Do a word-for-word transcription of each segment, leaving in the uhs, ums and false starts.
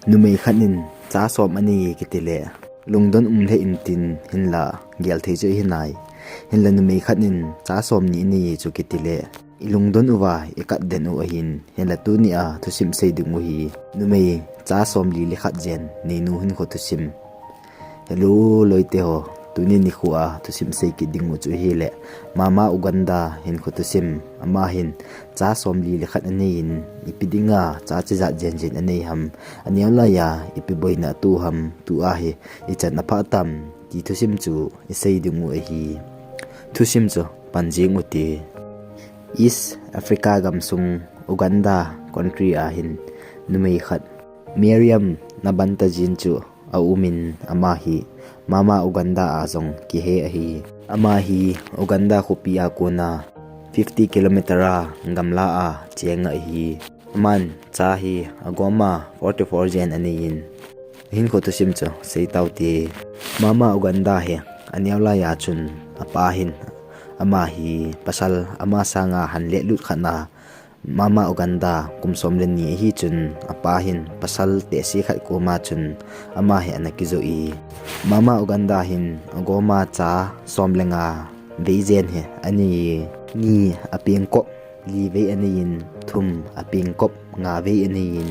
Numei khat in cha som anei kiti le, lungdon um lheh in tin hinla gel thei chu ahi nai. Hinla numei khat in cha som ni anei chu kiti le, i lungdon uva i kat den u ahin, hinla tuni a thusim sei ding u hi numei cha som li le khat jen neinu hinkho thusim. Hello, loite ho, tuni nikho a thusim sei kit ding u chu ahile, Mama Uganda hinkho thusim. Ama hin cha som li le khat anei in, ipi dinga cha chijat jen jen anei ham, aneo lai a ipi boina atoh ham, tua hi ichan aphah tam, ti thusim chu isei ding u ahi. Thusim chu pan jing u hite. East Africa gamsung Uganda country a hin numei khat, Miriam Nabantajin chu aum in, ama hi Mama Uganda a jong kihe ahi. Ama hi Uganda khopi a kona fifty kilometer a gamla a cheng ahi. Aman cha hi agoma forty four jen anei in, hinkho thusim chu sei tau hite. Mama Uganda hi aneo lai a chun apa hin ama hi pasal ama sanga hanlet lut khat na, Mama Uganda kum som le ni ahi chun apa hin pasal tehse khat koma chun ama hi ana kijoh e. Mama Uganda hin agoma cha som le nga vei jen hi anei e. Ni apengkop li vei anei in, thum apengkop nga vei anei in,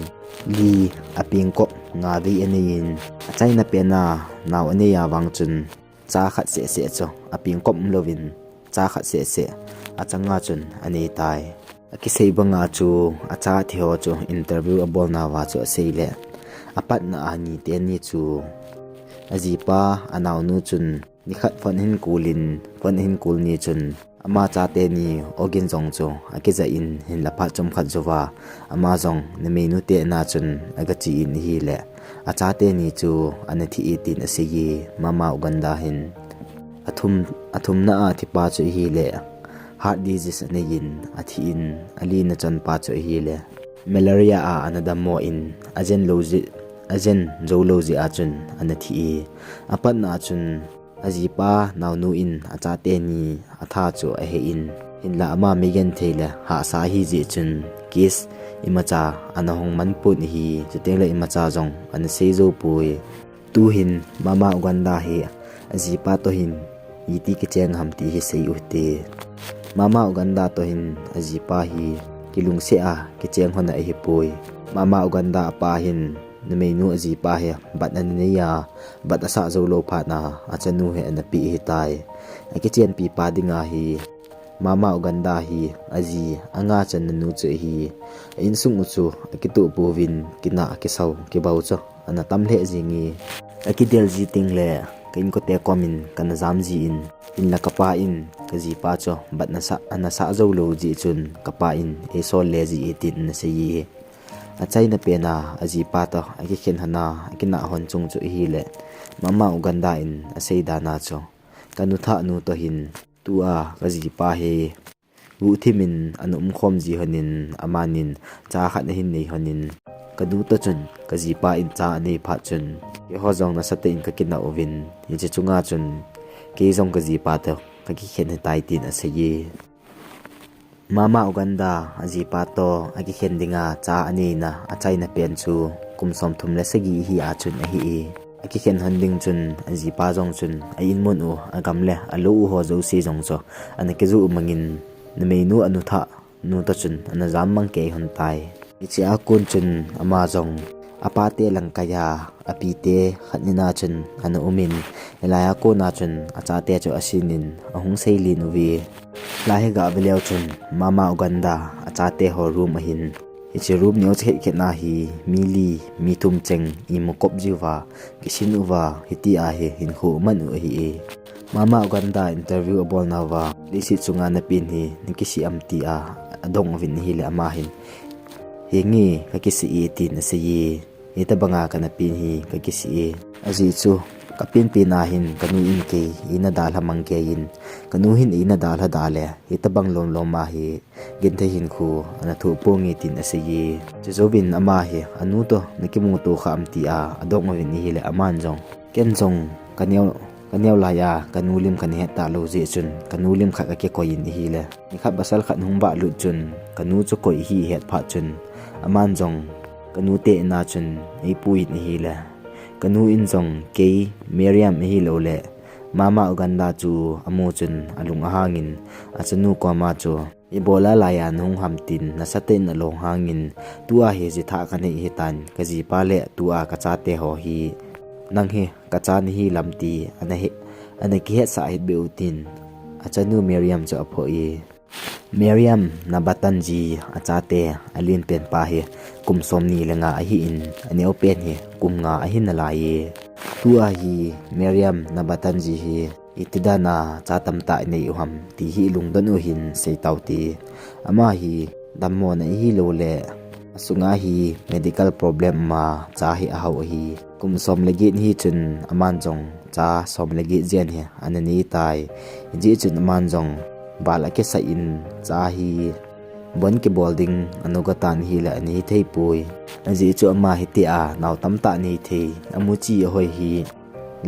li apengkop nga vei anei in, achaina pen a nao anei a vang chun cha khat seh seh chu apengkop um louvin, cha khat seh seh achanga chun anei tai. Akisei banga chu acha thi ho chu interview abolna uva chu asei le, apatna a ni teni chu ajipa anaonu chun nikhat phone ahin call in, phone ahin call ni chun ama chate ni ogin jong chu akija in, hinla phat chomkhat jouva ama jong numeinu te na chun agache in ahile, achate ni chu ana thi e tin asei e. Mama Uganda hin athum, athumna a thipa chu ahile, heart disease anei in athi in, alina chanpa chu ahile, malaria a ana dammo in, ajen lou jeh, ajen jou lou jeh a chun ana thi e. Apatna a chun ajipa naonu in achate ni atha chu ahe in, hinla ama meigenthei le hahsa ahi jeh chun case imacha ana hong man pon ahi, chuteng le imacha jong ana sei jou poi. Tuhin Mama Uganda hi ajipa toh hin iti kicheng ham ti hi sei u hite. Mama Uganda toh hin ajipa hi kilungset a kicheng lhon ahipoi. Mama Uganda apa hin numeinu ajipa hi bat ana nei a, bat asah jou lou phat na achanu hi ana pe ahitai. Akichenpi pa dinga hi Mama Uganda hi aji anga channa nu chu ahi. A insung u chu akitoh pouvin, kinah kisau kibau chu ana tam lheh jing e. Akidel ji teng le ka inkote kom in kana jam ji in, hinla kapa in kajipa chu bat nasah, ana sah jou lou jeh chun kapa in eisol le ji e tin ana sei e. Achaina pen a ajipa toh akikhen lhon a akinah lhon chung chu ahile, Mama Uganda in asei dan a chu, kanu thah nu toh hin tua kajipa hi guhthim in ana umkhom ji lhon in, amanin cha khat ahin nei lhon in, kanu toh chun kajipa in cha anei phat chun, keiho jong nasatah in kakinah uvin, hiche chunga chun kei jong kajipa toh kakikhen ahitai tin asei e. Mama Uganda ajipa toh akikhen dinga cha aneina achaina pen chu kum somthum le sagi hi a chun ahi e. Akikhen lhon ding chun ajipa jong chun a inmun u, agam le alou u ho jouse jong chu ana kijoh mang in, numeinu anu thah nu toh chun ana jam mang kei lhon tai. Hiche a kon chun ama jong apate langkaiya apite khat ni na chun ana um in, hilai a kona chun achate chu asin in ahung seilen uve. Lai hi gah ve leu chun Mama Uganda achate ho room ahin, hiche room neo cheh khet na hi mi li mi thum cheng imu kop jiuva kisin uva, hitia hi hinkho man u ahi e. Mama Uganda interview abolna uva, leiset chunga napen hi nakisih am tia adong uvin ahile ama hin, henge, kakisih e tin asei e. Hitabanga kana pen hi kakisih e. Ajeh chu kapenpen a hin kanu in kei eina dalha mang kei in, kanu hin eina dalha da le hitabang lomlom a hi genthei hinkho ana thoh ponge tin asei e. Chujouvin ama hi anu toh nakimuto kha am tia adong uvin ahile aman jong, ken jong kaneo, kaneo lai a kanu lim kana het talou jeh chun kanu lim khat kakikoi in ahile, nikhat pasal khat hung vah lut chun kanu chu koi hi het phat chun aman jong kanu te in a chun eipuiyin ahile, kanu in jong kei Miriam ahilouleh Mama Uganda chu amu chun alung ahangin achanu koma chu, ibola laiya nahung ham tin nasatah in along hangin, tua hi jithah kanei ahitan, kajipa le tua kachate ho hi nang hi kacha nahi lam ti ana he, ana kihetsah hih beh u tin achanu Miriam chu aphoh e. Miriam Nabatanji achate alenpen pa hi kum somni le nga ahin, aneopen hi kum nga ahi nalai e. Tua hi Miriam Nabatanji hi itidan a cha tamtah inei u ham ti hi lungdon u hin seitau te. Ama hi dammona ahilouleh asunga hi medical problem ma cha hi ahao ahi. Kum som le get hi chun aman jong cha som le get jen hi ana nei tai. Hijeh chun aman jong val akisah in cha hi bon kibol ding anuga tan ahile anei thei poi. Ajeh chu ama hitia nao tamtah nei thei, amuchi ahoi hi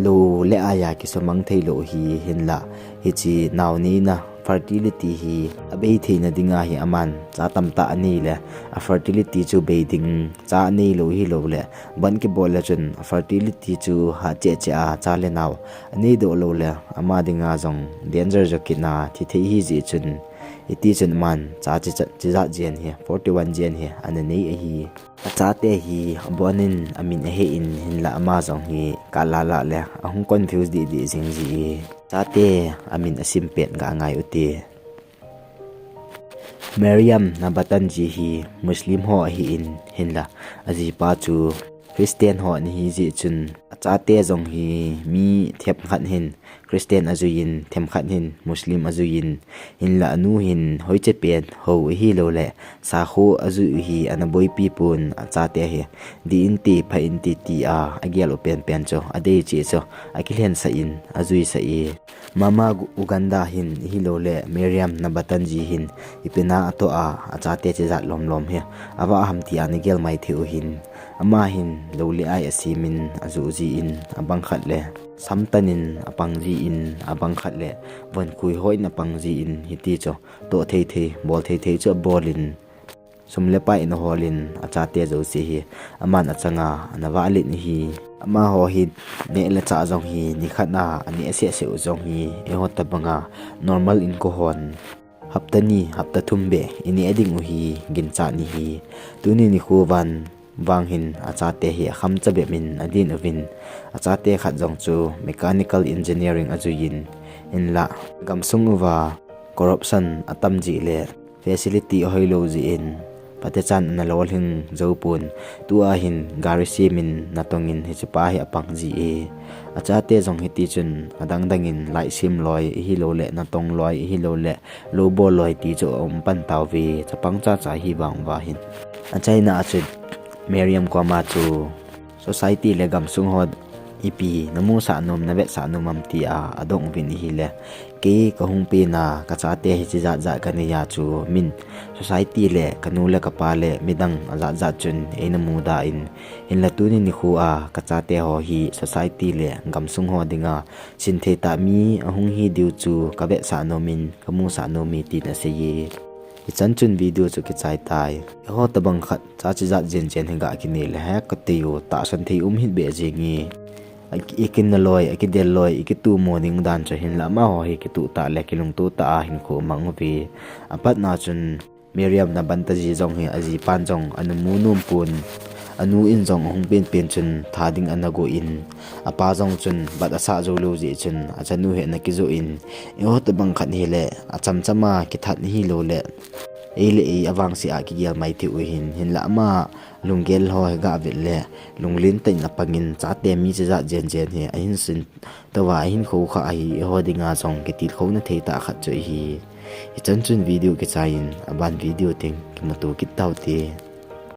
lou le aiya kisumang thei lou hi hinlah, hiche nao neina fertility hi abei theina dinga hi aman cha tamtah anei le, a fertility chu bei ding cha anei lou hilouleh, bon kibol le chun a fertility chu hat cheh cheh a cha le nao anei doh lou le, ama dinga jong danger jo kit na thi thei hijeh chun, hiti chun aman cha chi, chijat jen hi, forty one jen hi ana nei ahi. Achate hi abonin amin ahe in hinlah ama jong hi kala la le ahung confuse deh deh jing ji e. Chate amin asim pet ga ngai u te. Miriam Nabatanji hi Muslim ho ahi in hinlah ajipa chu Christian ho ana hi jeh chun achate jong hi mi themkhat hin Christian ajuiyin, themkhat hin Muslim ajuiyin, hinlah anu hin hoiche pen ho ahilouleh sakho ajui u hi ana boipi pon achate hi dih inte, phah inte tia agel u penpen chu adei cheh chu akilhensah in ajuisah e. Mama Uganda hin ahilouleh Miriam Nabatanji hin ipi na atoh a achate chijat lomlom hi avah ham tia nagel mai thei u hin, ama hin lou le ai asemin ajuh jin abang khat le samtan in apang jin abang khat le vonkhui hoi in apang jin hiti chu toh thei thei, bol thei thei chu abol in, sum le pai in ahol in achate jouse hi aman achanga ana vah len ahi. Amaho hi neh le chah jong hi nikhat a aneh seh seh u jong hi eiho tabanga normal in kahon hapta ni, hapta thum beh ineh ding u hi ginchat ahi. Tuni nikho van vang hin achate hi akham cha bep in alen uvin, achate khat jong chu mechanical engineering ajuiyin, hinlah gamsung uva corruption atam jeh le facility ahoilou jeh in phatechan ana lolhing jou pon, tua hin gari semin natong in hichepa hi apang ji e. Achate jong hiti chun adang dang in light sem loi ahilouleh natong loi ahilouleh lou bol loi ti chu aum pan tauve, chapang chacha hi vang uva hin. Achaina a chun Miriam koma chu society le gamsung ho ipi namusah nom, navetsah nom am tia adong uvin ahile, kei kahung pen a kachate hiche jat jat kanei a chu min society le kanu le kapa le midang ajat jat chun eina muda in, hinlah tuni nikho a kachate ho hi society le gamsung ho dinga chinthei tah mi ahung hi diu chu kavetsah nom in kamusah nom e tin asei e. Hichan chun video chu kichai tai. Eiho tabang khat cha chijat jen jen hi ga kinei le hi katei u tahsan thei um hih beh jeng e. Aki, ikinna loi, akidel loi, ikitumo ding dan chu hinlah amaho hi kituh tah le kilungto tah a hinkho amang uve. Apatna chun Miriam Nabatanji jong hi ajipan jong anamu nom pon, anu in jong ahung pen pen chun tha ding anago in, apa jong chun bat asah jou lou jeh chun achanu hi ana kijoh in, eiho tabang khat hile achamcham a kithat ahilouleh ei le ei avangse a kigel mai thei u hin, hinlah ama lunggel ho hi ga vet le lunglen tah in apang in chate mi chijat jen jen hi ahin sin touva ahin khoukhah ahi, eiho dinga jong kitilkhouna thei tah khat chu ahi. Hichan chun video kichai in aban video teng kimuto kit taute.